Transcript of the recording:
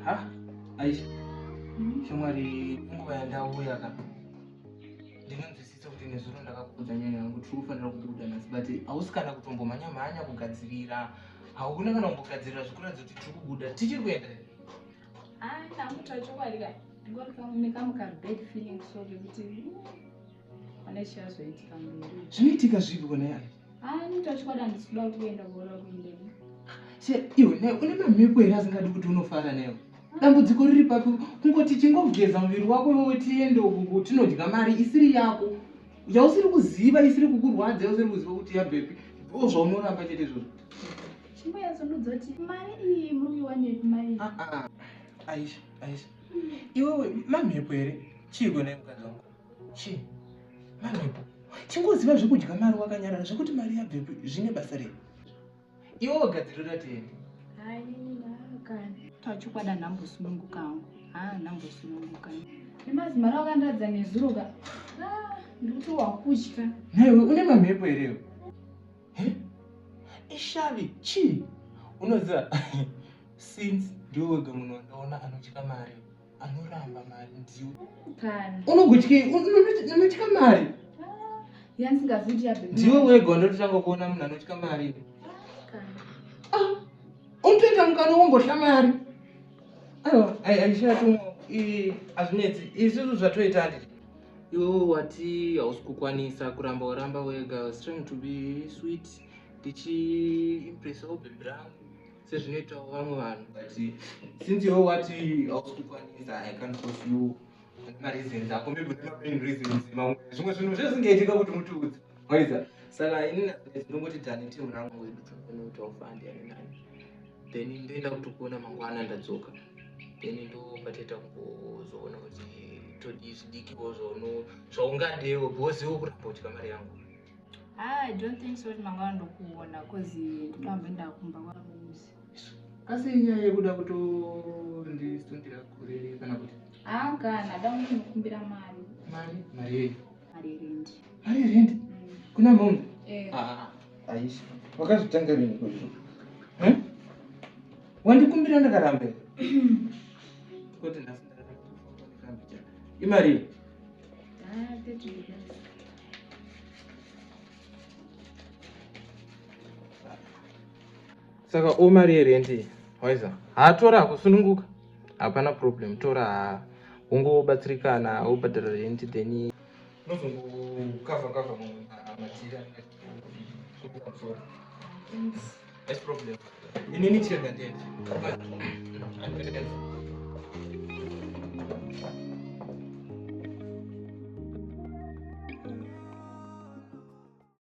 Ha? Aisha. Shamwari, nguva yandauya ka. Ndinonzwisisa kuti nezuro ndakakuudza nyaya yangu tiri kufanira kubuda nhasi but hausi kana kutombomhanya mhanya kugadzirira. Hauna kana kumbogadzirira zvikuratidza kuti tiri kubuda. Tichiri kuenda. Ah, ndakutaura chokwadi ka. Ndingori nekamu ka bad feeling so kekuti pane chichazoitika mberi. Zvinoitika zvipi kona Aisha? Ah, ndinotaura chokwadi handisi kuda kuenda kuona kuendeni. Se iwe naye une mamhepo here asingadi kuti unofara nayo? Dambudziko riri papi kungoti chingogeza muviri wako iwewe tiende uku tinodya mari isiri yako yausiri kuziva isiri kukurwadza yausiri kuziva kuti yabvepi ndo zvaunoramba chete izvozvo. Chimboyatsonudza kuti mari iyi muri kuiwanepi mari iyi? Ah, ah. Aisha, Aisha. Iwewe mamhepo here? Chiiko naye mukadzi wangu? Chii? Mamhepo. Chingoziva zvekudya mari wakanyarara zvekuti mari yabvepi zvine basa rei? Iwe wagadzirira tiende. Hayi, ndakani. Tachokwadi handambosununguka hangu. Ha, handambosununguka. Nemazimari akandiratidza nezuro ka. Ah, ndikuti wakutya. Naiwe une mamhepo here iwe? He? Ishavi chii? Unoziva since ndiwe wega munhu wandaona anotya mari, anoramba mari ndiwe. Kana. Unogotyei? Unotya mari? Yandisingazivi kuti yabve. Ndiwe wega wandototanga kuona munhu anotya mari. Kana. Ah, unotoita mukana wombohla mari. Aiwa, aishatumwa hazvinetsi. Isusu zvatoita handiti. Iwewe wati hausi kukwanisa kuramba waramba wega. I was trying to be sweet ndichiimpressawo bhebhi rangu sezvinoitawo vamwe vanhu but since iwe wati hausi kukwanisa I can't force you mareasons ako maybe une main reasons mamwe zvimwe zvinhu zvezvingaitika kuti mutiudze waiza saka inini ndongoti dani team rangu wedu toona kuti aufandi ani nani then ndoenda kutokuona mangwana ndadzoka then ndopatoita kungozoona kuti todii zvidikiwo zvaungadewo because iwe kuramba kudya mari yangu. Ah, I don't think so kuti mangwana ndokuona cause ndoda kumboenda kumba kwamuzi. Asi inyaya yekuda kutondisundira kure kana kuti? Ah, kana da kukumbira mari. Mari? Mari yei? Mari yerendi. Mari yerendi? Kuna mombe? Eh. Ah, Aisha, wakazvitanga rini kuzvo? Eh? Wandikumbira ndakaramba here? Kuti nhasi ndakaramba. Imari? Ah, 30 dollars. Saka o mari yerenti waiza hatora kusununguka hapana problem tora ha ungobatsirikana wobhadhara renti then unozongokavha kavha mamwe matiri anenge pamusoro. Thanks. Nice problem. Inini chega ndiende.